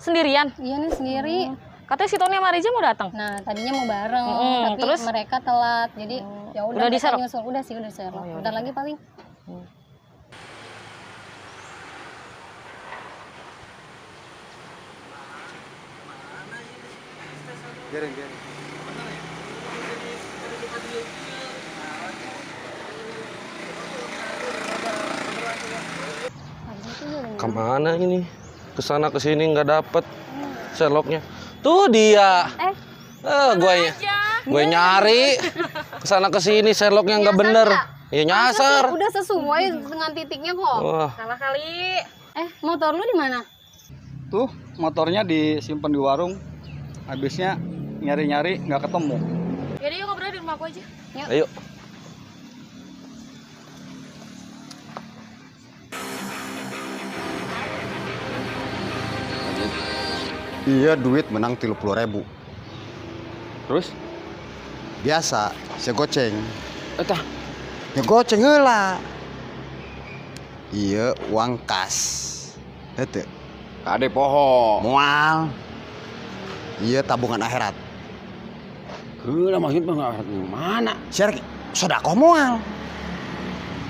Sendirian? Iya nih, sendiri. Katanya si Tony sama Reza mau datang. Nah, tadinya mau bareng, tapi terus? Mereka telat. Jadi ya udah Udah mereka diserok? Nyusul. Udah sih, udah diserok. Oh, ya Bentar udah. Lagi paling. Biarin, biarin. Harusnya tuh udah nyampe. Kemana ini? Kesana kesini nggak dapet Sherlocknya. Tuh dia. Eh. Eh, gue nyari kesana kesini Sherlocknya nggak Nyasar bener. nggak? Ya nyasar. Udah sesuai dengan titiknya kok. Wah, Salah kali. Eh, motor lu di mana? Tuh, motornya disimpan di warung. Habisnya nyari-nyari nggak ketemu. Yaudah, yuk ngobrol di rumah aku aja. Ayo. Iya, duit menang 30 ribu. Terus? Biasa, saya goceng. Etah. Ya goceng heula. Iya, uang kas. Hete, Kade poho. Moal. Iya, tabungan akhirat. Heula, maksudnya mah mana? Sia sodakoh moal?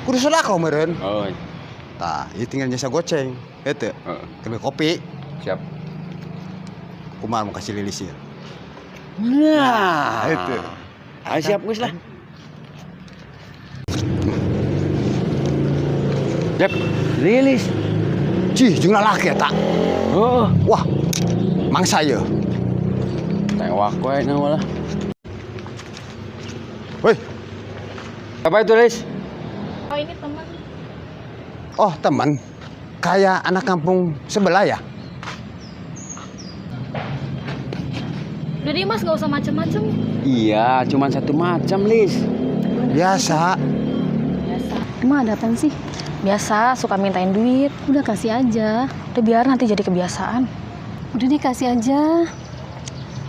Kudu sodakoh meureun. Oh, Tah, ieu tinggal nyesa goceng. Hete, heeh. Kena kopi. Siap. Kumaha mau kasih lilis ya? Nah, Itu. Ayo siap geus lah. Jep, lilis. Cih, jeung lalaki eta. Heeh. Wah, mangsa ieu. Tewak we naon lah. Woi, Apa itu, Lis? Oh, ini teman. Oh teman. Kayak anak kampung sebelah ya? Udah deh, Mas, nggak usah macem-macem. Iya, cuman satu macam, Lis. Biasa. Biasa. Emang ada apaan sih? Biasa, suka mintain duit. Udah kasih aja. Udah, biar nanti jadi kebiasaan. Udah deh, kasih aja.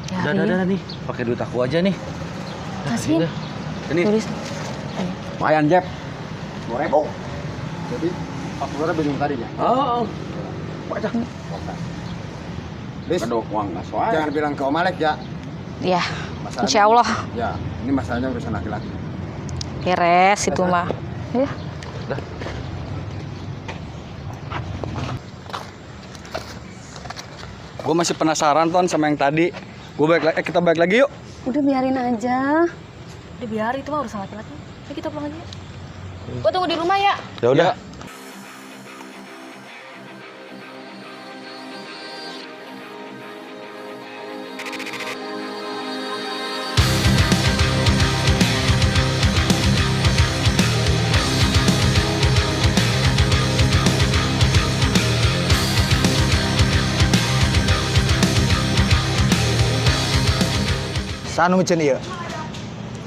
Udah, udah nih, pakai duit aku aja nih. Kasihin. Ini Tulis. lumayan, Jep. 2 ribu. Jadi 40 ribu yang tadinya. Oh. Baca. Lis, Kedok uang gas wae. Jangan bilang ke Om Alek ya. Ya, Masalahnya- insya Allah. Ya, ini masalahnya urusan laki-laki. Beres itu mah. Ya. Gue masih penasaran, Ton, sama yang tadi. Gue balik lagi, eh, kita balik lagi yuk. Udah biarin aja. Udah biar, itu mah urusan laki-laki. Ayo kita pulang aja. Gua tunggu di rumah ya. Ya udah. Saha nu miceun ieu?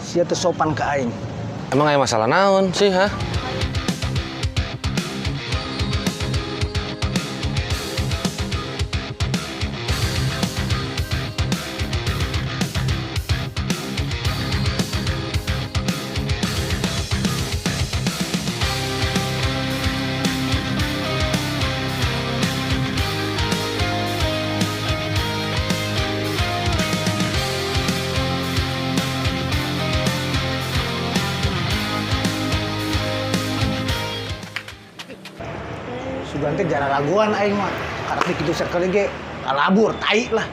Sia teu sopan ka aing. Emang aya masalah naon sih, ha? Sugan teh jararaguan aing mah. Karek di kitu circle ge kalabur tai lah.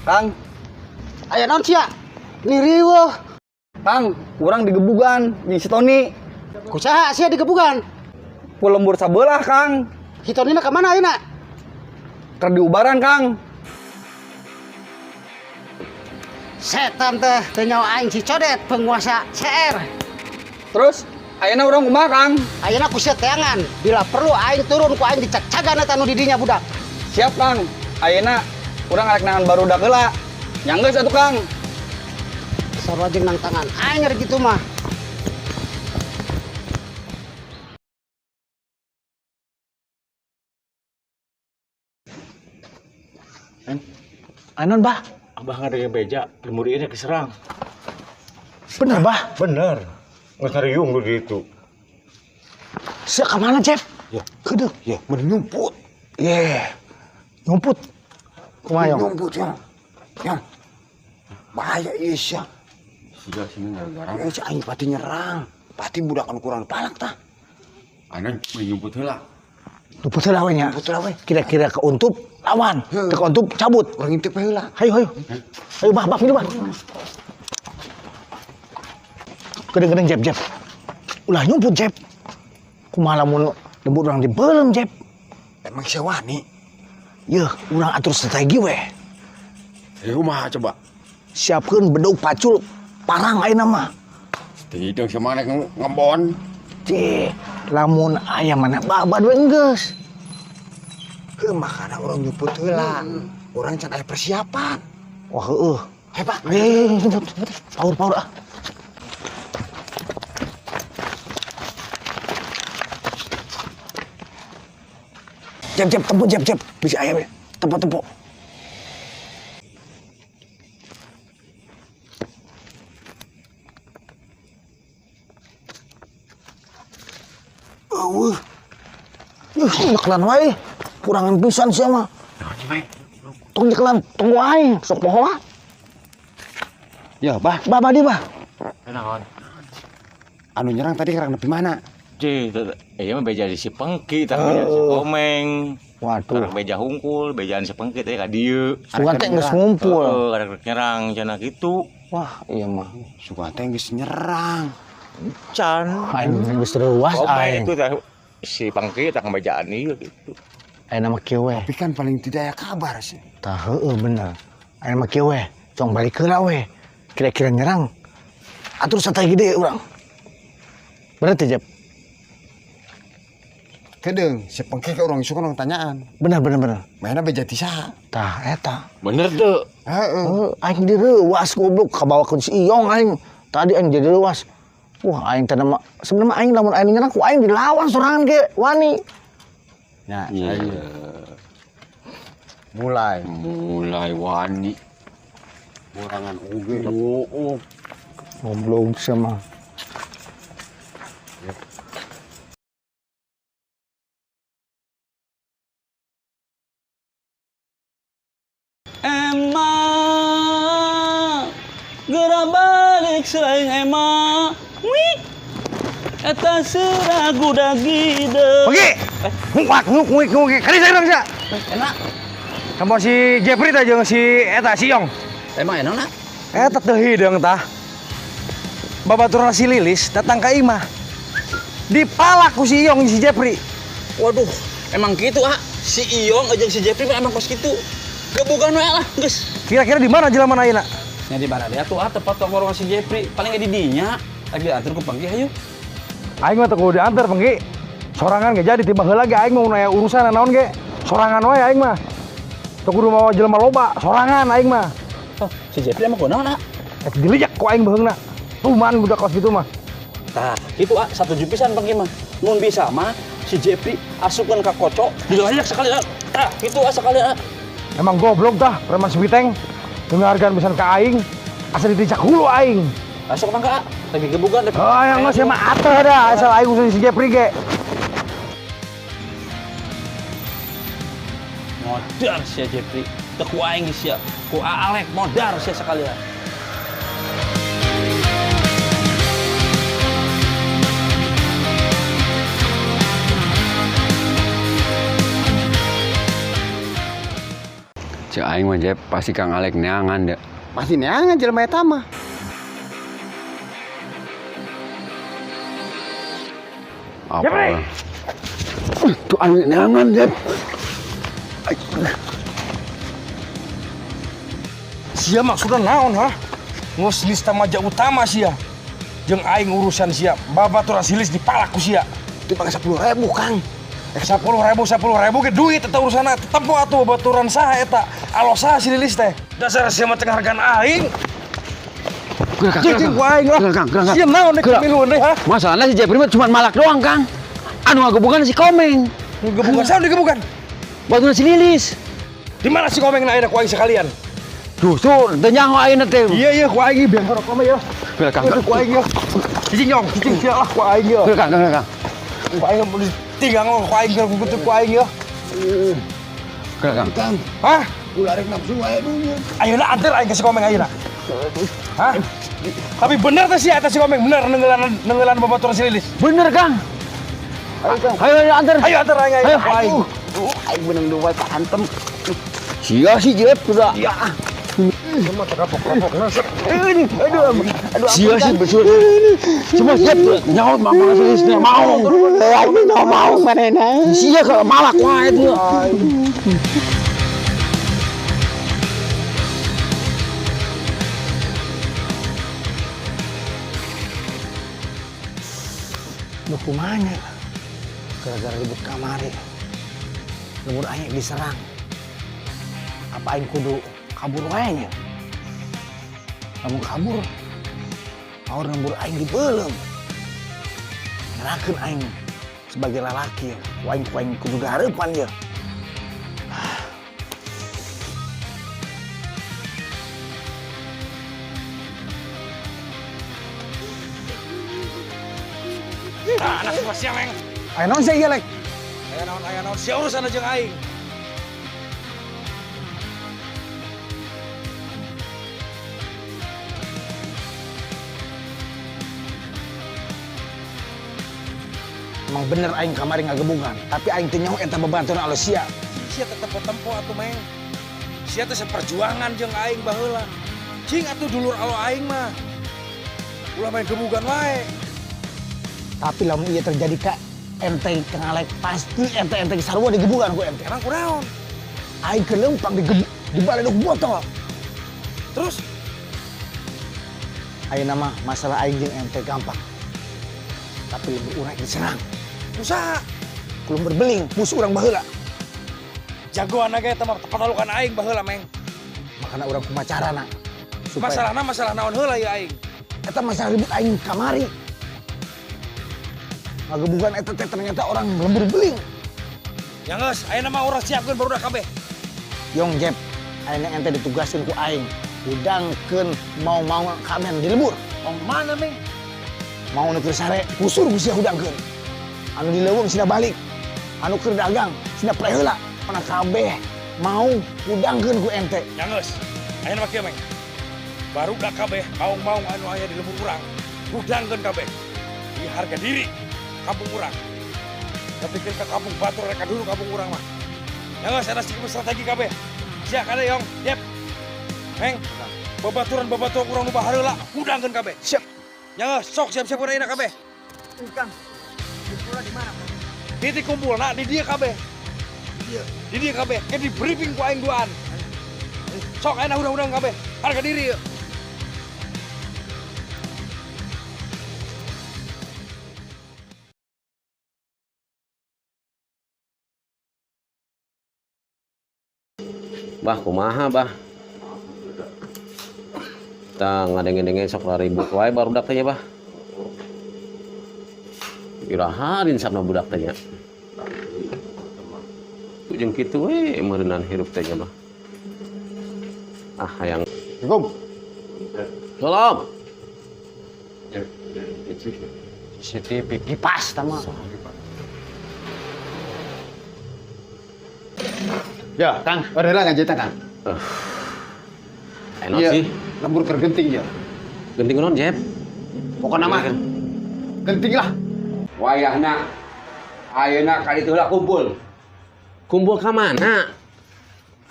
Kang, Aya naon sia? Ni riweuh. Kang, urang digebugan jeung si Tony. Ku saha sia digebugan? Ku lembur sabelah, Kang. Si Tony na ka mana ayeuna? Keur diubaran, Kang. Setan teh teu nyawa aing si Codet penguasa CR. Terus Ayeuna urang kumaha, Kang? Ayeuna ku sia teangan. Bila perlu aing turun ku aing dicagcagan eta nu di dinya budak. Siap, Kang. Ayeuna urang arek neangan barudak heula. Nya geus atuh, Kang. Sarua jeung nang tangan aing ari kitu mah. Anon, Bah. Abah nggak ada yang beja, lemur ini keserang. Bener, Bah. Bener. Nggak ngariung lu gitu. Sia ka mana, Jeff? Ya. Kedeung. Ya, mending nyumput. Ye. Nyumput. Kumaha, Yong? Nyumput, ya. Ya. Bahaya ieu sia. Sudah sini gara-gara. Ya, si aing pati nyerang. Pati budak anu kurang palak tah. Anu nyumput heula. Nyumput heula we nya. Nyumput heula we. Kira-kira keuntup lawan, Heuh. teu keuntup cabut. Urang ngintip we heula. Hayu, hayu. Hayu, Bah, Bah, minum, Bah. Kedeung-kedeung, Jep, Jep. Ulah nyumput, Jep. Kumaha lamun lembur urang dibeuleum, Jep. Emang sia wani? Yeuh, urang atur strategi we. Ya kumaha coba? Siapkeun bedog pacul parang ayeuna mah. Tidak sama nek ngebon. Cih, lamun aya mana babad we enggeus. Heuh, makana urang nyumput heula. Urang can aya persiapan. Wah, heueuh. Hebat. Ayo, ayo, nyumput, nyumput. Power, power ah. Jep, jep, tempo, jep, jep. Bisa aya we. Tempo, tempo. Eueuh. Ih, nyekelan wae. Kurangan pisan sia mah. Tong nyekelan, tong wae, sok poho ah. Ya, Bah. Bah, bah, di, bah. Kenaon? Anu nyerang tadi kerang nepi mana? Cih, iya mah beja di si Pengki, tapi beja si Komeng. Waduh. Karek beja hungkul, bejaan si Pengki teh ka dieu. Sugan teh geus ngumpul. Heeh, karek nyerang cenah kitu. Wah, iya mah. Sugan teh geus nyerang. Can. Aing geus reuas Komeng aing. itu teh si Pengki tah bejaan ieu gitu. Aing mah kieu we. Tapi kan paling tidak aya kabar sih. Tah heueuh bener. Aing mah kieu we. Tong balik heula we. Kira-kira nyerang. Atur strategi deui urang. Bener teh, Jep? Kedeung, si Pengki ke urang isuk urang tanyaan. Bener, bener, bener. Mainna beja ti saha? Tah eta. Bener tuh. Heeh. Heuh, aing direuwas goblok kabawakeun si Iyong aing. Tadi aing jadi reuwas. Wah, aing teh mah sebenarnya aing lamun aing nyerang ku aing dilawan sorangan ge wani. Nah, Iya. mulai. Mulai wani. Borangan oge. Oh, oh. Goblok sama. Emma, geura balik selain Emma. Wih, eta seurah guda gide. Pergi. Nguak nguk nguk nguk. Kali saya bangsa. Enak. Sama si Jeffrey tah jeung si eta si Yong. Emang enak nak? Eta teu hideung tah. Babaturan si Lilis datang ka imah. Dipalak ku si Yong si Jeffrey. Waduh, emang gitu ah. Si Iyong jeung si Jeffrey mah emang kos kitu. Gebugan we lah, geus. Kira-kira di mana jelema ayeuna? Nya di mana dia tuh ah tempat tongkrongan si Jeffrey. Paling ge di dinya. Lagi diantar ku Pengki hayu. Aing mah teu kudu diantar Pengki. Sorangan ge jadi tiba heula ge aing mau nanya urusan naon ge. Sorangan wae aing mah. Teu kudu mawa jelema loba, sorangan aing mah. Oh, si Jeffrey emang kunaon ah? Eh dilijak ku aing beheungna. Tuman budak kos gitu mah. Tah, itu ah satuju pisan Pengki mah. Mun bisa mah si Jeffrey asupkeun ka kocok, dilayak sekali ah. Tah, gitu ah sekali ah. Emang goblok tah, preman Sebiteng. Dengarkan pisan ka aing, asa ditijak hulu aing. Masuk mangga ah. Lagi gebugan. Oh, yang geus mah ateh dah, asal aing urusan si Jeffrey ge. Modar sia Jeffrey. Teu ku aing sia. Ku Alek modar sia sekali ah. Cek aing mah Jep, pasti Kang Alek neangan deh. Pasti neangan jelema eta mah. Apa? Jepri! Tuh anu neangan, Jep. Sia maksudnya naon ha? Ngos lista maja utama sia. Jeung aing urusan sia, babaturan si Lilis dipalak ku sia. Itu pakai 10.000, Kang. 10.000, 10.000 ge duit eta urusanna. Tempo atuh babaturan saha eta? Alo saha si Lilis teh? Dasar sia mah teu ngahargaan aing. Gerak, Kang. Cicing ku aing lah. Gerak, Kang. Gerak, Kang. Sia naon nek Gerak. miluan deui, ha? Masalahnya si Jepri mah cuma malak doang, Kang. Anu ngagebukan si Komeng. Ngegebukan saha digebukan? Baturan si Lilis. Di mana si Komeng na ayeuna ku aing sekalian? Justru teu nyaho ayeuna teh. Iya iya ku aing biar horok Komeng ya. Gerak, Kang. Ku aing ya. Cicing nyong, cicing sia lah ku aing ya. Gerak, Kang. Gerak, Kang. Ku aing tinggal ngomong ku aing ku aing ya. Gerak, Kang. Hah? Ulah rek nafsu wae dunya. Ayeuna anter aing ke si Komeng ayeuna. Hah? Tapi bener teh sih eta si Komeng bener nenggelan babaturan si Lilis. Bener, Kang. Ayo, ayo, anter. Ayo anter aing ayo. Ayo. Ku aing. Aing beunang dua antem. Sia si Jep sudah. Ya. Aduh, aduh. Sia sih betul. Cuma Jep nyaut mah mana si Lilis mau. Aing mah mau manehna. Sia kalau malak wae itu. Duh kumanya. Gara-gara ribut kamari. Lembur aing diserang. Apa aing kudu kabur wae nya? Lamun kabur, aur lembur aing dibeuleum. Ngerakeun aing sebagai lalaki ya. Ku aing kudu gahareupan ya. Ah, anak buah sia Meng. Aya naon sia ieu, Lek? Aya naon sia urusan jeung aing. Emang bener aing kamari ngagebugan, tapi aing teu nyaho eta babaturan alo sia. Sia tetep tempo atuh Meng. Sia teh seperjuangan jeung aing baheula. Cing atuh dulur alo aing mah. Ulah main gebugan wae. Tapi lamun ieu terjadi ka ente Kang Alek, pasti ente sarua digebugan ku ente. Emang kunaon? Aing keur leumpang di baledog botol. Terus ayeuna mah masalah aing jeung ente gampang. Tapi lembur urang diserang. Usaha. Ku lembur beling musuh urang baheula. Jagoan ge eta mah patalukan aing baheula Meng. Makana urang kumaha carana? Masalahna masalah naon heula ieu aing? Eta masalah ribut aing kamari. Ngagebugan eta teh ternyata orang lembur beling. Ya geus, ayeuna mah urang siapkeun barudak kabeh. Yong Jep, ayeuna ente ditugaskeun ku aing. Hudangkeun mau-mau kamen di lembur. Mau mana, Meng? Mau nu keur sare, kusur ku sia hudangkeun. Anu di leuweung sina balik. Anu keur dagang sina preh heula. Mana kabeh mau hudangkeun ku ente. Ya geus, ayeuna mah kieu, Meng. Barudak kabeh maung-maung anu aya di lembur urang. Hudangkeun kabeh. Di harga diri kampung urang. Tapi ke kampung batur reka dulu kampung urang mah. Ya geus, ada strategi kabeh. Sia kade yong, Jep. Meng, babaturan urang nu baheula hudangkeun kabeh. Siap. Ya geus, sok siap-siap ayeuna kabeh. Kang, kumpulna di mana, Kang? Titik kumpulna di dieu kabeh. Di dieu kabeh, ke di briefing ku aing duaan. Sok ayeuna hudang-hudang kabeh. Harga diri yeuh. Bah, kumaha, bah? Kita ngadenge-denge sok ribut wae barudak teh nya, bah. Iraha rinsapna budak teh nya. Jeung kitu we meureunan hirup teh nya, bah. Ah, hayang. Assalamualaikum. Salam. CCTV kipas tama. Ya, Kang, udah lah ngajeta, Kang. Enak sih. Lembur keur genting ya. Genting naon, Jep? Pokokna mah genting lah. Wayahna ayeuna ka ditu heula kumpul. Kumpul ka mana?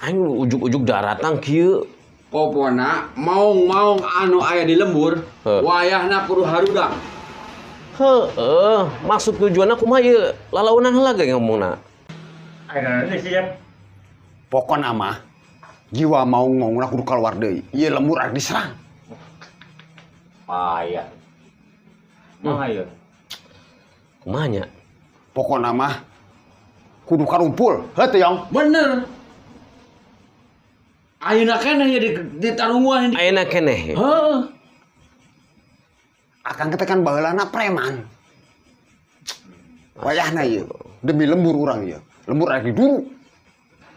Aing ujug-ujug daratang kieu. Popona maung-maung anu aya di lembur, wayahna kudu harudang. Heeh, maksud tujuanna kumaha ieu? Lalaunan heula ge ngomongna. Ayeuna sih, Jep. Pokona mah jiwa maung-maungna kudu kaluar deui. Ieu lembur arek diserang. Payah. Mangga ieu. Kumaha nya? Pokokna mah kudu karumpul. Heuh teh, Yong. Bener. Ayeuna keneh ya di tarunguan di. Ayeuna keneh. Heeh. Akang teh kan baheulana preman. Wayahna ieu demi lembur urang ieu. Lembur rek diduru.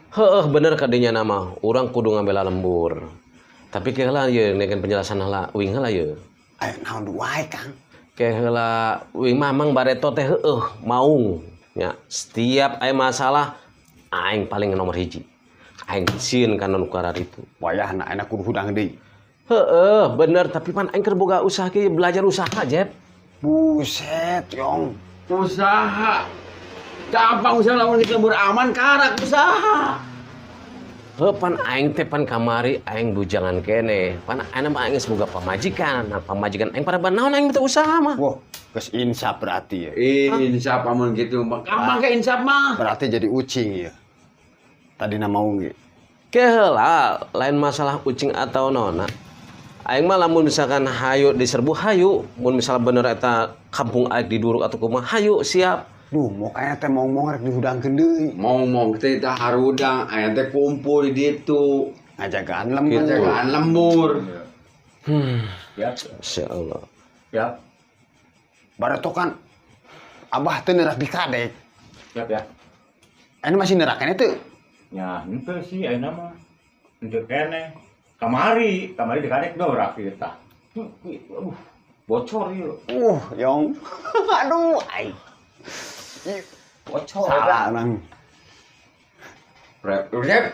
Heeh, bener kadinya nama. Urang kudu ngabela lembur. Tapi ke heula ieu nekeun penjelasan heula uing heula ieu. Aya naon wae, Kang? Ke heula uing mah mang bareto teh heueuh maung nya. Setiap aya masalah aing paling nomor hiji. Aing sieun kana nu kararitu. Wayahna ayeuna kudu hudang deui. Heeh, bener, tapi pan aing keur boga usaha kieu belajar usaha, Jep. Buset, Yong. Usaha. Gampang usaha lamun geus lembur aman karak usaha. Heuh, pan aing teh pan kamari aing bujangan keneh. Pan aing mah aing geus boga pamajikan. Nah, pamajikan aing pada naon aing teh usaha mah. Wah, geus insaf berarti ya. Insaf amun gitu mah. Gampang ke insaf mah. Berarti jadi ucing ya. Tadi nama ge. Ke heula lain masalah ucing atau nona. Aing mah lamun misalkan hayu diserbu hayu, mun misalnya bener eta kampung aing diduruk atau kumaha hayu siap. Duh, mau kayaknya teh mong-mong rek dihudangkeun deui. Mong-mong teh tah harudang, aya teh kumpul di ditu. Ngajagaan lembur. Ngajagaan lembur. Ya. Insyaallah. Ya. Bareto kan abah teh nerak dikadek. Siap ya. Ini masih nerak keneh teu? Ya, henteu sih ayeuna mah. Henteu keneh. Kamari, kamari dikadek dorak ieu tah. Aduh, bocor ieu. Yong. Aduh, aing. Bocor. Salah nang. Rep, rep.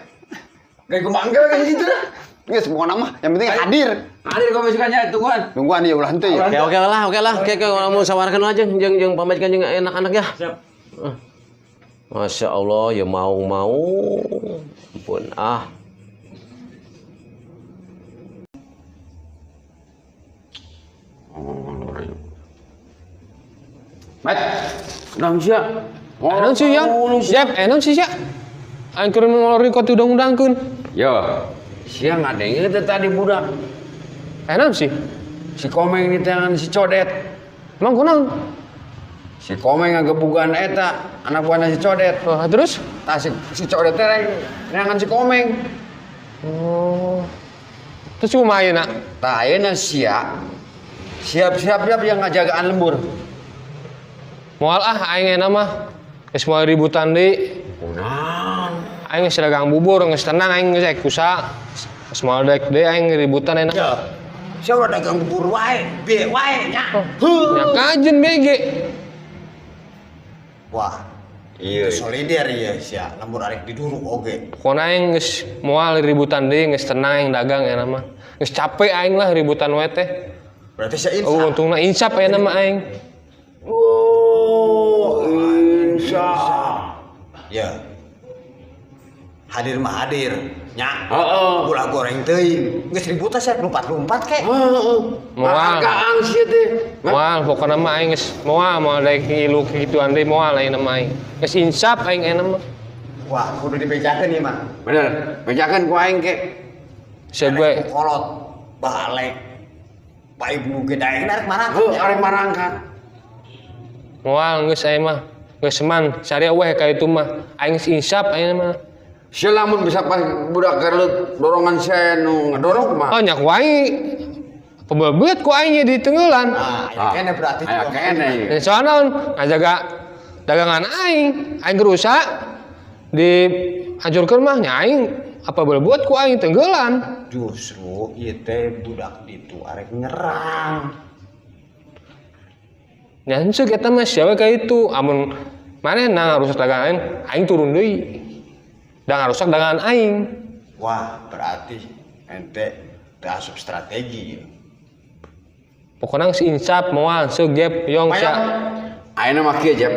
Kayak kumanggil kayak gitu dah. Geus pokona mah yang penting hadir. Hadir kau misalnya tungguan. Tungguan ya ulah henteu ya. Oke, oke lah, oke lah. Oke, oke, mau musyawarahkeun aja jeung jeung pamajikan jeung anak-anak ya. Siap. Masya Allah, ya mau-mau. Ampun, ah. Mat. Nang sia. Naon sih ya? Jep, naon sih ya? Aing keur ngolor kok diundang-undangkeun. Yo, sia ngadenge teh tadi budak. Naon sih? Si Komeng di tangan si Codet. Emang kunaon? Si Komeng ngagebugan eta, anak buahna si Codet. Oh, terus? Tah si Codet teh neangan si Komeng. Oh. Terus kumaha ayeuna? Tah ayeuna sia siap-siap yang ngajagaan lembur. Moal ah aing ayeuna mah. Geus moal ributan deui. Kunaon? Aing geus dagang bubur, geus tenang aing geus ek usaha. Geus moal dek deui aing ributan ayeuna. Ya. Sia ulah dagang bubur wae, be wae nya. Nya kajen BG. Wah. Iya. Solider ya sia, lembur arek diduruk oge. Pokona aing geus moal ributan deui, geus tenang aing dagang ayeuna mah. Geus capek aing lah ributan wae teh. Berarti sia insaf. Oh, untungna insaf ayeuna mah aing. Oh, insaf. Ya. Hadir mah hadir. Nya. Heeh. Ulah goreng teuing. Geus ribut sia lompat-lompat kek. Heeh. Moal. Kaang sia teh. Moal pokona mah aing geus moal moal daek ngilu kituan deui moal ayeuna mah aing. Geus insaf aing ayeuna mah. Wah, kudu dibejakeun ieu mah. Bener, bejakeun ku aing ke. Sia gue Kolot balik. Pak Ibnu ge daek arek marangkat. Heuh, arek marangkat. Moal geus aing mah. Geus man saria weh ka itu mah. Aing geus insaf ayeuna mah. Sia lamun bisa pas budak geurleut dorongan sia nu ngedorong mah. Oh nya ku aing pebebet ku aing di tenggelan. Ah, aya keneh berarti. Aya keneh. Ya, soalna naon ngajaga dagangan aing, aing gerusak dihancurkeun mah nya aing apa berbuat ku aing tenggelan. Justru ieu teh budak ditu arek nyerang. Nya henteu eta mah sia we ka itu, amun manehna ngarusak dagangan aing, aing turun deui. Da ngarusak dagangan aing. Wah, berarti ente teu asup strategi. Pokona geus insaf moal seuk Jep yong sia. Ayeuna mah kieu Jep.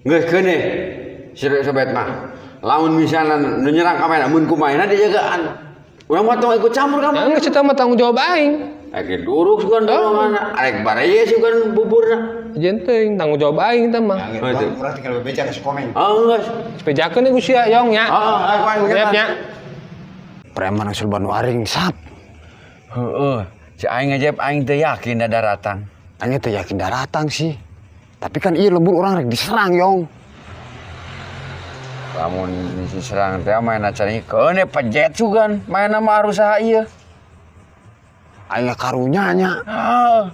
Geus keuneh si sobet mah. Lamun misalna nu nyerang ka mana mun kumaha dijagaan. Urang mah tong ikut campur ka Ya geus eta mah tanggung jawab aing. Arek duruk sugan dorongan, arek bareye sugan buburna. Jeung teuing tanggung jawab aing teh mah. Urang tinggal bebeja ka si Komeng. Oh, geus. Bejakeun ku sia yong nya. Heeh, Jep nya. Preman asup Bandung aring sap. Heeh, si aing ngejep aing teu yakin da daratan. Aing teh yakin daratang sih. Tapi kan iya lembur orang rek diserang, Yong. Lamun diserang teh main acaranya keune pejet sugan, main nama arusaha ieu. Aing karunya nya. Ah.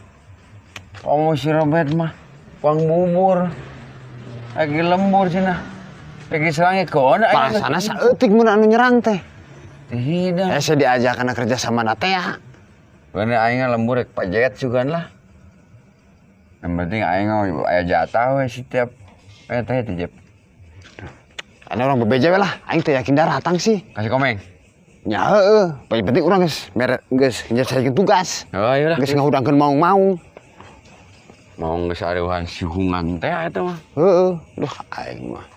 Kamu si Robert mah uang bubur. Lagi lembur cenah. Lagi serangnya keune aing. Bahasana saeutik mun anu nyerang teh. Tidak. Eh saya diajak kana kerja sama na teh ya. Keune aing lembur rek pejet sugan lah. Yang penting aing aya jatah we setiap aya teh teh Jep. Ana orang bebeja we lah, aing teh yakin daratang sih. Kasih komeng. Ya heeh, paling penting urang geus mere geus nyelesaikan tugas. Oh, ayo lah. Geus ngahudangkeun maung-maung. Mau geus areuhan sihungan teh eta mah. Heeh, duh aing mah.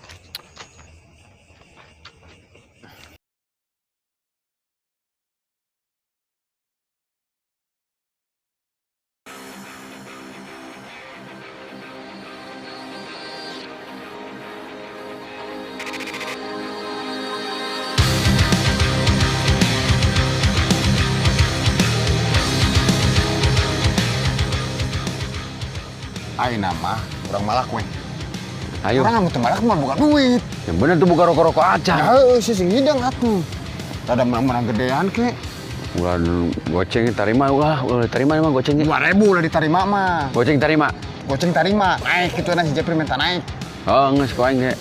Aing nama urang malak we. Ayo. Urang anu teu malak mah buka duit. Yang bener tuh buka rokok-rokok aja. Ya heueuh sih sing hidang atuh. Rada menang-menang gedean ke. Ulah goceng tarima ulah, ulah tarima mah gocengnya. 2000 lah diterima mah. Goceng tarima. Goceng tarima. Naik kitu na si Jepri minta naik. Oh, geus ku aing ge.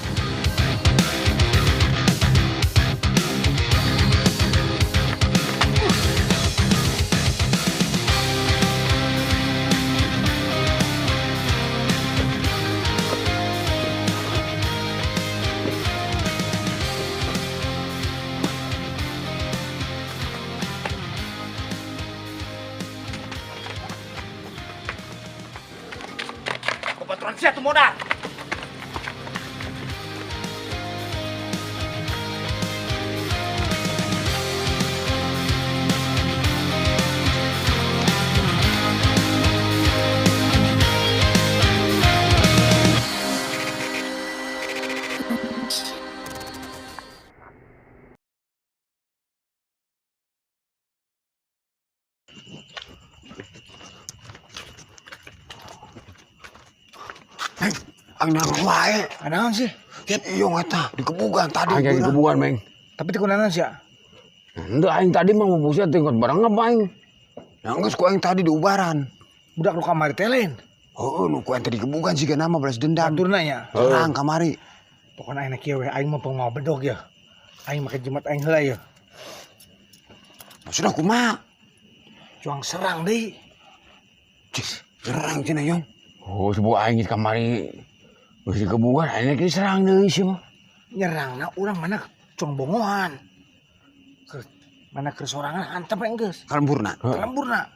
Kebaturan sia tuh modal. Aing nang wae. Anaon sih? Iyong eta dikebugan tadi. Aing dikebugan, Meng. Tapi teu kunaon sia? Henteu aing tadi mah buset tingkat barang apa aing. Nah, geus ku aing tadi diubaran. Budak nu kamari teh lain. Heeh, nu ku aing tadi dikebugan siga nama balas dendam. Baturna nya. Terang kamari. Pokona aing kieu we, aing mah pengmawa bedog ya. Aing make jimat aing heula ya. Maksudna kumaha? Cuang serang deui. Cih, serang cenah Yong. Oh, sebuah aing kamari geus dikebugan aing ge serang deui sih mah. Nyerangna urang mana cuang bongohan. Mana keur sorangan hantem we geus. Kalemburna. Kalemburna.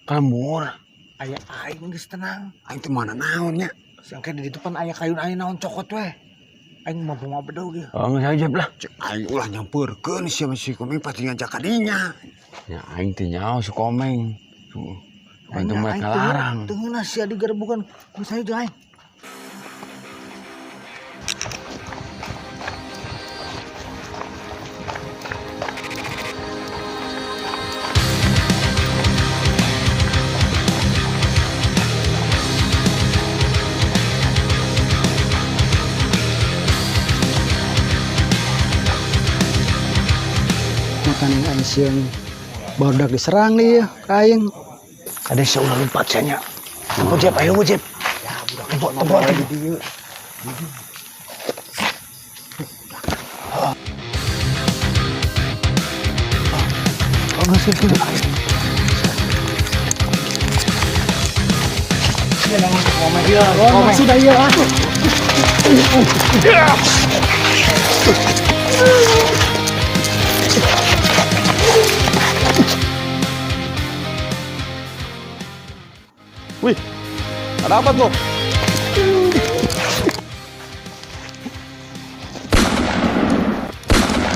Kalembur. Aya aing geus tenang. Aing teh mana naon nya? Sangka di ditu pan aya kayun aing naon cokot we. Aing mah pengmawa bedog ya. Oh, geus aja lah. Cek aing ulah nyampeurkeun sia si Komeng pasti ngajak ka dinya. Ya aing teh nyaho si Komeng. Aing teh mereka larang. Teu ngeunah sia digerebukan ku saya jeung aing. Makanan aing sieun barudak diserang nih ya ka aing. Kade sia ulah lompat sia nya. Tempo Jep, ayo Jep. Ya budak tempo tempo tempo. Oh, geus geus geus. Oh, sudah iya. Wih, ada apa tuh?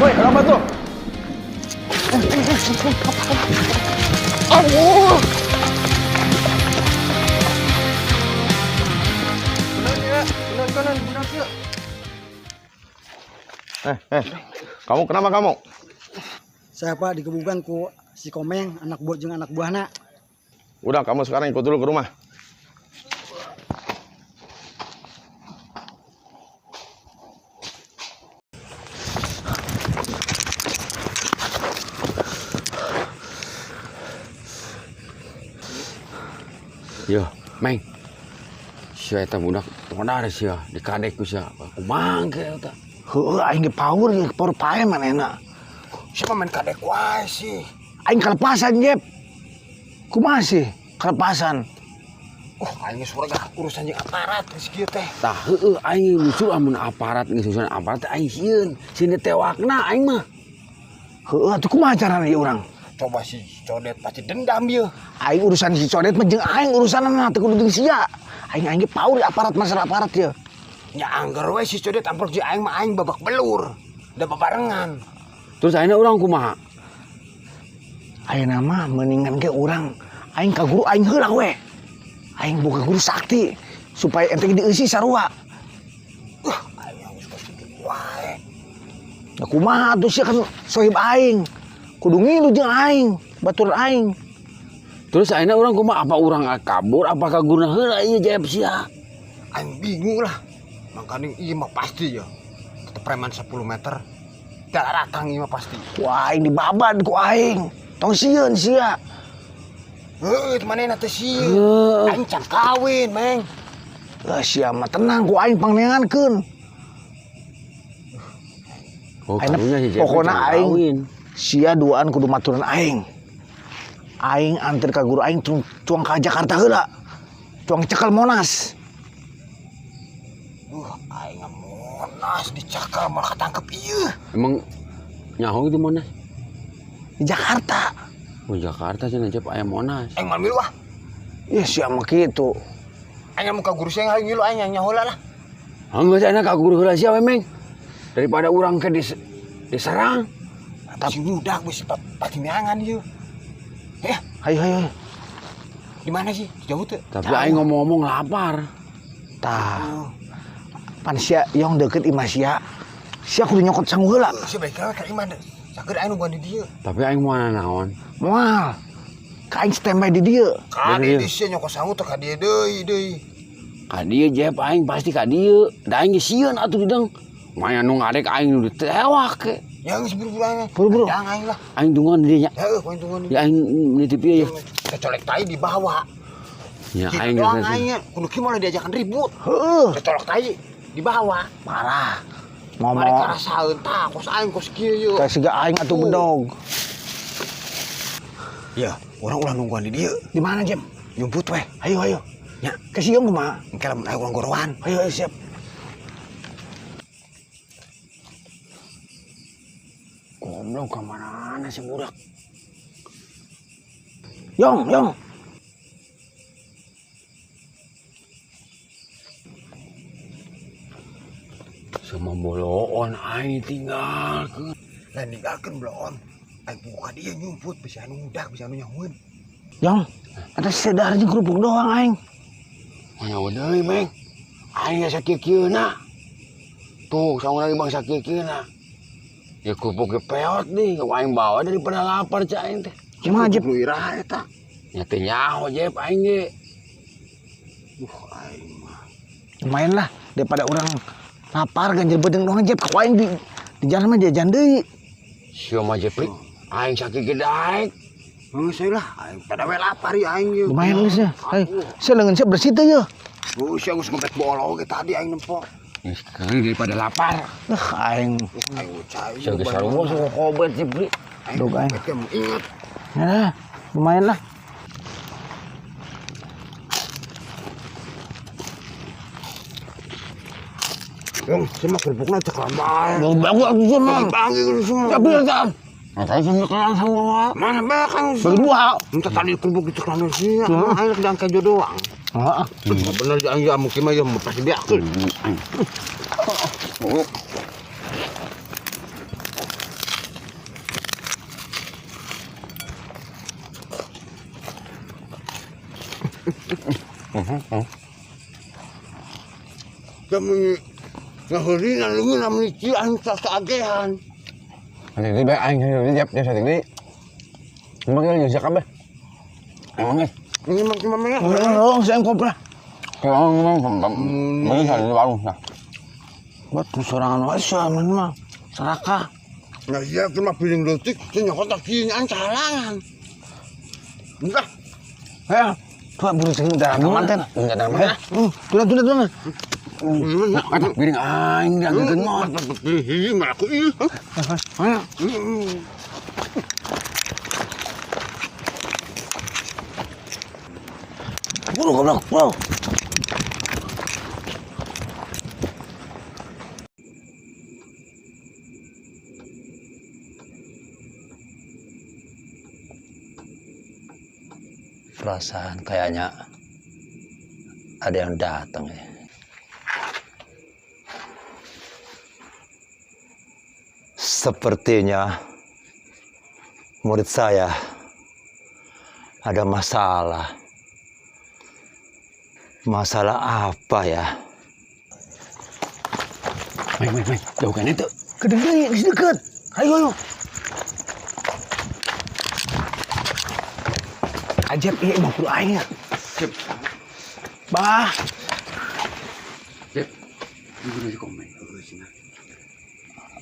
Woi, ada apa tuh? Allah. Kamu kenapa kamu? Saya Pak dikebukan ku si Komeng, anak buah jeung anak buahna. Udah, kamu sekarang ikut dulu ke rumah. Yo, Meng. Sia eta budak modar sia dikadek ku sia. Kumaha ke eta? Heueuh aing ge power ge power pae manehna. Siapa main kadek wae sih. Aing kelepasan, Jep. Kumaha sih kelepasan? Oh, aing geus surga urusan jeung aparat geus kieu teh. Tah heueuh aing justru amun aparat geus urusan aparat teh aing sieun, sieun ditewakna aing mah. Heueuh atuh kumaha carana ieu urang? Coba si Codet pasti dendam ieu. Aing urusan si Codet mah jeung aing urusanna teu kudu jeung sia. Aing aing ge paur aparat masalah aparat ieu. Nya angger we si Codet amprok jeung aing mah aing babak belur. Da babarengan. Terus ayeuna urang kumaha? Ayeuna mah mendingan ge urang aing ka guru aing heula we. Aing boga guru sakti supaya ente dieusi sarua. Wah, aing geus kitu wae. Ya kumaha atuh sia kan sohib aing. Kudu ngilu jeung aing, batur aing. Terus ayeuna urang kumaha? Apa urang kabur apa ka guruna heula ieu Jep sia? Aing bingung lah. Makanya ieu mah pasti ya. Tetep preman 10 meter. Daratang ieu mah pasti. Ku aing dibabad ku aing. Tong sieun sia. Heuh, manehna teh sieun. Aing can kawin, Meng. Lah sia mah tenang ku aing pangneangankeun. Oh, karunya si Jep pokona can aing kawin. Sia duaan kudu maturan aing. Aing anter ka guru aing cuang ka Jakarta heula. Cuang cekel Monas. Duh, aing Monas dicekal malah ketangkep ieu. Emang nyaho itu Monas? Di Jakarta. Oh, Jakarta cenah Jep aya Monas. Aing mah milu ah. Ih, sia mah kitu. Aing mun ka guru sia aing ngilu aing nyaho heula lah. Hanggeus ayeuna ka guru heula sia we, Meng. Daripada urang ke diserang. Tapi budak geus pati neangan ieu. Eh, hayu hayu. Di mana sih? Jauh teu? Tapi aing ngomong-ngomong lapar. Tah. Pan sia yong deukeut imah sia. Sia kudu nyokot sangu heula. Sia balik ka imah deh. Sakeun aing nungguan di dieu. Tapi aing moal naon? Moal. Ka aing standby di dieu. Ka dieu sia nyokot sangu teh ka dieu deui deui. Ka dieu Jep aing pasti ka dieu. Da aing geus sieun atuh dideng. Maya nu ngadek aing nu ditewak ke. Ya geus buru-buru aing. Buru-buru. Jangan aing lah. Aing tungguan di dieu nya. Heeh, aing tungguan di. Ya aing nitip ieu ya. Kecolek tai dibawa. Ya aing doang geus aing. Kudu kieu malah diajakan ribut. Heeh. Kecolek tai dibawa. Parah. Ngomong. Mari karasaeun tah kos aing kos kieu yeuh. Kayak siga aing atuh bedog. Ya, urang ulah nungguan di dieu. Di mana, Jep? Nyumput weh. Ayo ayo. Ya, ke siung kumaha? Engke lamun aya urang gorowan. Ayo ayo siap. Goblok ka mana si budak? Yong, yong. Sama boloon aing tinggalkeun. Lain ninggalkeun boloon. Aing buka dia nyumput bisa anu ngudak bisa anu nyahueun. Yong, eta sedar jeung kerupuk doang aing. Nyaho deui, Meng. Aing geus sakieu-kieuna. Tuh, saurang lagi bangsa kieu-kieuna. Ya kerupuk ge peot nih, aing bawa daripada lapar cak aing teh. Kumaha Jep? Nu iraha eta? Nya teh nyaho Jep aing ge. Duh, aing mah. Lumayan lah daripada orang lapar ganjel bedeng doang Jep, ku aing di jalan mah jajan deui. Sia mah Jepri, aing sakit ge daek. Geus lah, aing pada we lapar ya aing ye. Lumayan geus ya. Ayo, sia leungeun sia bersih teh ye. Geus sia geus ngepet bolo ge tadi aing nempo. Geus kali daripada lapar. Aing. Aing cai. Sia geus sarua sok kobet Jepri. Dog aing. Ingat. Ya, lumayan lah. Yang cuma kerupuknya ceklam bae. Bau bagus atuh sia mah. Bagi semua. Tapi eta. Nah, tadi ceklam semua. Mana belakang Bagi dua. Entah tadi kerupuk diceklam sih. Aing sedang kejo doang. Heeh. Bener aing ya mungkin mah ya pasti beakeun. Kami ngaheurina leungeun lamun cian sakagehan. Nanti bae aing heureuy Jep, jep saeutik deui. Emang ieu jeung kabeh. Emang geus. Ini mah cuma mah. Tolong saya kopra. Emang di warung nah. Buat sorangan wae sia mah. Serakah. Nah iya cuma piring leutik teh nyokot tak kieu halangan. Entah. Ya. Tuh buru sing darah manten. Enggak darah manten. Tuna tuna tuna. Eta piring aing diangkeun mah. Hiji mah aku ieu. Mana? Buru goblok, buru. Perasaan kayaknya ada yang datang ya. Sepertinya murid saya ada masalah. Masalah apa ya? Meng, meng, meng, jauhkan itu. Kedengeran geus deket. Ayo, ayo. Ajab ieu mah kudu aing. Cep. Bah. Cep. Guru si komen.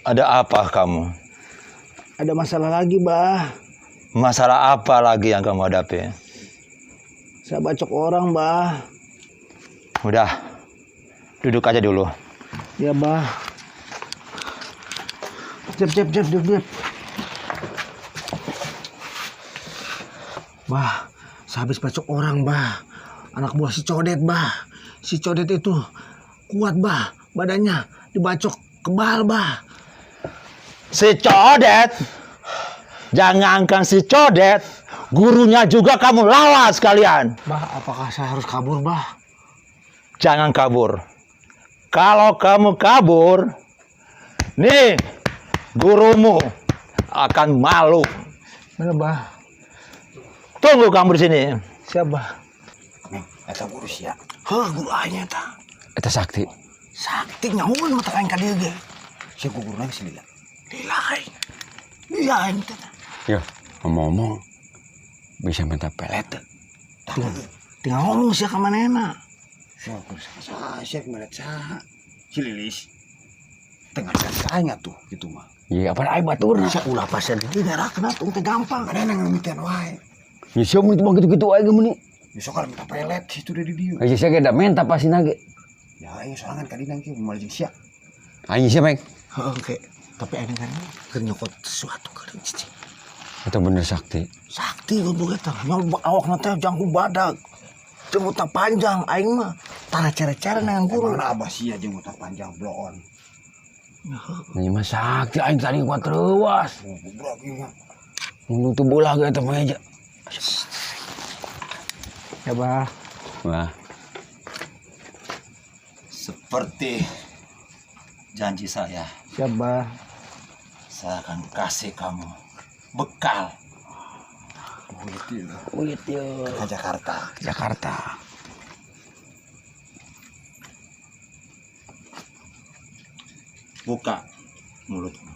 Ada apa kamu? Ada masalah lagi, Bah. Masalah apa lagi yang kamu hadapi? Saya bacok orang, Bah. Udah, duduk aja dulu. Ya, Bah. Cep, cep, cep, cep, cep. Bah, saya habis bacok orang, Bah. Anak buah si Codet, Bah. Si Codet itu kuat, Bah. Badannya dibacok kebal, Bah. Si Codet? Jangankan si Codet, gurunya juga kamu lawan sekalian. Bah, apakah saya harus kabur, Bah? Jangan kabur. Kalau kamu kabur, nih gurumu akan malu. Mana, Bah? Tunggu kamu di sini. Siap, Bah. Meng, eta guru sia. Heuh, guru aing eta. Eta sakti. Sakti nyahoan mata aing ka dieu ge. Sia guruna geus lila. Lila aing. Lila aing teh. Ya, ngomong-ngomong bisa minta pelet teu? Tinggal ngomong sia ka manehna. Sia guru saha sia melet saha? Si Lilis. Tengah aing atuh kitu mah. Iya, apa aing baturna? Sia ulah pasien di daerah tuh teh gampang. Manehna ngamitian wae. Ya sia mun mah kitu-kitu aing ge meuni. Besok kalau minta pelet situ dari dieu. Aja sia ge da menta pasina ge. Ya aing sorangan ka dina kieu moal jeung sia. Aing sia, Meng. Heeh, oke. Tapi aing kan keur nyokot sesuatu keur cicing. Eta bener sakti. Sakti goblok eta. Nyoba awakna teh jangkung badag. Jenggot panjang aing mah tanah cere-cere dengan guru. Mana abah sia jenggot panjang bloon. Ini mah sakti aing tadi kuat reuas. Goblok ieu mah. Mun tuh bola ge eta mah aja. Ya, Bah. Wah. Seperti janji saya. Siap, Bah. Saya akan kasih kamu bekal. Duit ieu. Duit ieu. Ke Jakarta. Ke Jakarta. Buka mulutmu.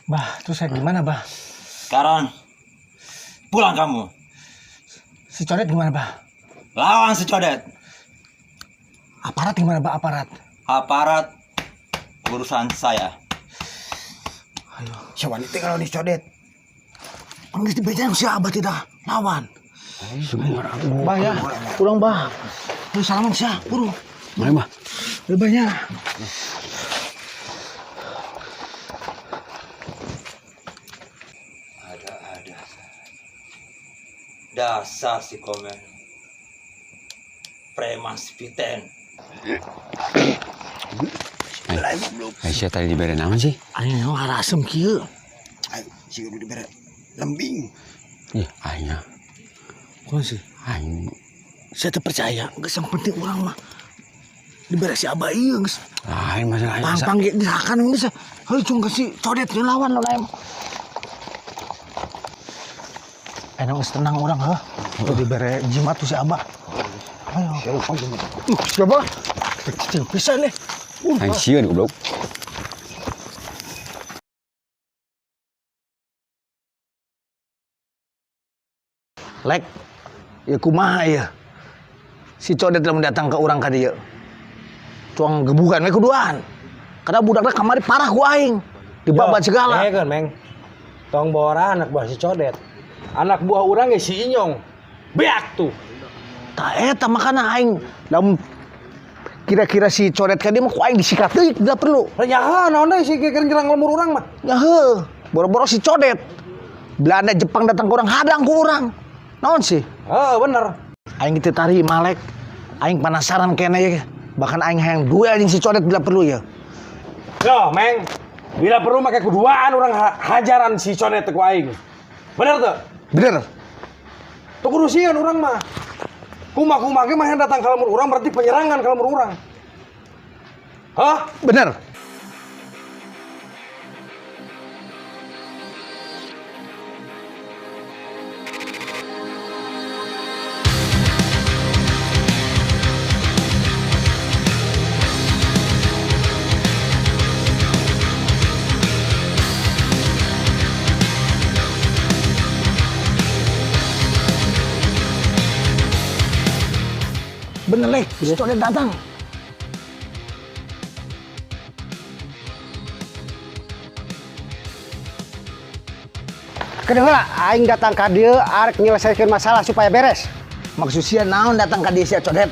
Bah, terus saya gimana, Bah? Sekarang pulang kamu. Si Codet gimana, Bah? Lawan si Codet. Aparat gimana, Bah? Aparat. Aparat urusan saya. Ayo. Sia wani teh kalau di Codet. Kan geus dibejain si Abah tidak lawan. Bah ya, pulang Bah. Ayo salaman sia, buru. Mari, Bah. Udah banyak. Ada-ada. Dasar si Komen. Preman si Piten. Aisyah tadi dibere naon sih? Aing ngarasem kieu. Ayo, si udah dibere lembing. Ih, aing. Kumaha sih? Aing. Saya teu percaya, geus yang penting urang mah dibere si Abah ieu geus. Lain masalah aing. Pang-pang ge gerakan geus. Heuh cung ke si Codet lawan lo lain. Enak geus tenang urang heuh. Teu dibere jimat tuh si Abah. Ayo. Siapa? Kecil pisan nih. Aing sieun goblok. Lek, ya kumaha ya. Si Codet lamun datang ke urang ka dieu. Tuang gebukan we kuduan. Karena budakna kamari parah ku aing. Dibabat segala. Eh kan, Meng. Tong bora anak buah si Codet. Anak buah urang ge si Inyong. Beak tuh. Tah eta makana aing lamun kira-kira si Codet ka dieu mah ku aing disikat deui tidak perlu. Nyaho naon deui si keur nyerang lembur urang mah. Nyaho, boro-boro si Codet. Belanda Jepang datang ke urang hadang ku urang. Naon sih? Heeh, bener. Aing teu tarima Lek. Aing penasaran kene ya. Bahkan aing hayang duel jeung si Codet bila perlu ya. Yo, Meng. Bila perlu make kuduaan urang hajaran si Codet ku aing. Bener tuh? Bener. Tuh kudu sieun urang mah. Kumaha-kumaha ge mah yang datang ka lembur urang berarti penyerangan ka lembur urang. Hah? Bener. Bener Lek, si Codet datang. Kedengeula aing datang ka dieu arek nyelesaikeun masalah supaya beres. Maksud sia naon datang ka dieu sia Codet?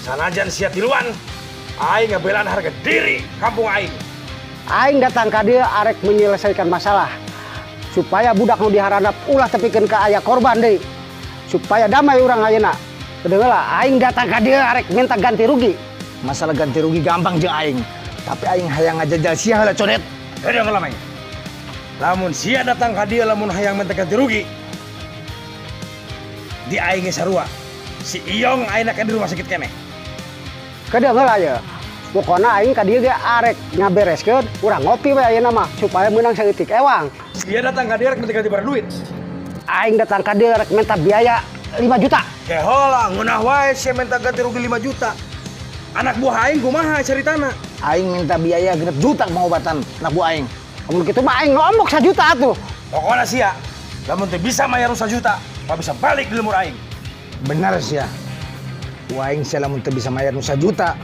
Sanajan sia tiluan, aing ngabelaan harga diri kampung aing. Aing datang ka dieu arek menyelesaikan masalah supaya budak nu diharanap ulah tepikeun ka aya korban deui. Supaya damai urang ayeuna. Kedengeula aing datang ka dieu arek minta ganti rugi. Masalah ganti rugi gampang jeung aing. Tapi aing hayang ngajajal sia heula Codet. Kedengeula Meng. Lamun sia datang ka dieu lamun hayang minta ganti rugi. Di aing ge sarua. Si Iyong ayeuna kan di rumah sakit keneh. Kedengeula ye. Pokona aing ka dieu ge arek ngabereskeun urang ngopi we ayeuna mah supaya meunang saeutik ewang. Sia datang ka dieu rek minta ganti bar duit. Aing datang ka dieu rek minta biaya 5 juta. Kehola ngeunah wae sia minta ganti rugi 5 juta. Anak buah aing kumaha caritana? Aing minta biaya 6 juta pengobatan anak buah aing. Mun kitu mah aing nombok 1 juta atuh. Pokona sia, lamun teu bisa mayar 1 juta, mah bisa balik di lemur aing. Bener sia. Aing sia lamun teu bisa mayar 1 juta,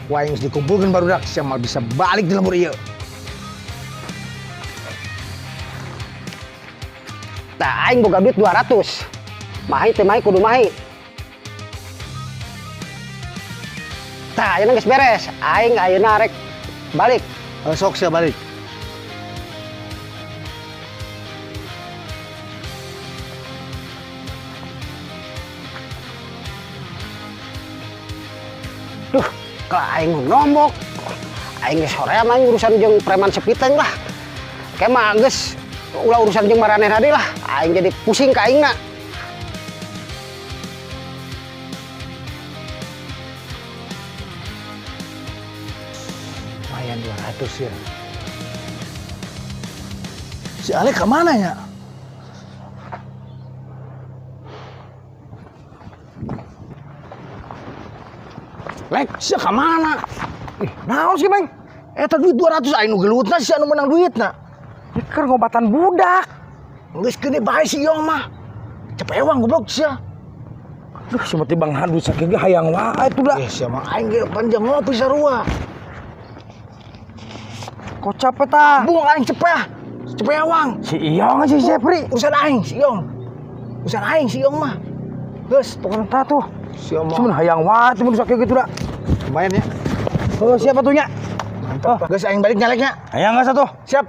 aing geus dikumpulkeun barudak sia moal bisa balik di lembur ieu. Tah aing boga duit 200. Mahi teu mahi kudu mahi. Tah ayeuna geus beres. Aing ayeuna rek balik. Sok sia balik. Duh, kalau aing nombok. Aing geus hoream aing urusan jeung preman sepiteng lah. Kayak mah geus ulah urusan jeung maranehna deui lah. Aing jadi pusing ka aingna. Lumayan 200 ya. Si Alek kemana ya? Lek, sia kemana? Ih, naon sih, Meng? Eta duit 200 aing nu gelutna sia nu menang duitna. Ya keur ngobatan budak. Geus geuning bae si Iyong mah. Cepet ewang goblok sia. Duh, si mati Bang Handu saking ge hayang wae tuh dah. Eh, sia mah aing ge panjang ngopi sarua. Kocap eta. Buang aing cepet. Cepet ewang. Si Iyong si Jepri. Urusan aing si Iyong. Urusan aing si Iyong mah. Geus, pokoknya tah tuh. Si Iyong mah. Cuman hayang wae tuh saking gitu dah. Lumayan ya. Oh, siapa tuhnya? Mantap. Oh. Geus aing balik nyaleknya. Hayang geus atuh. Siap.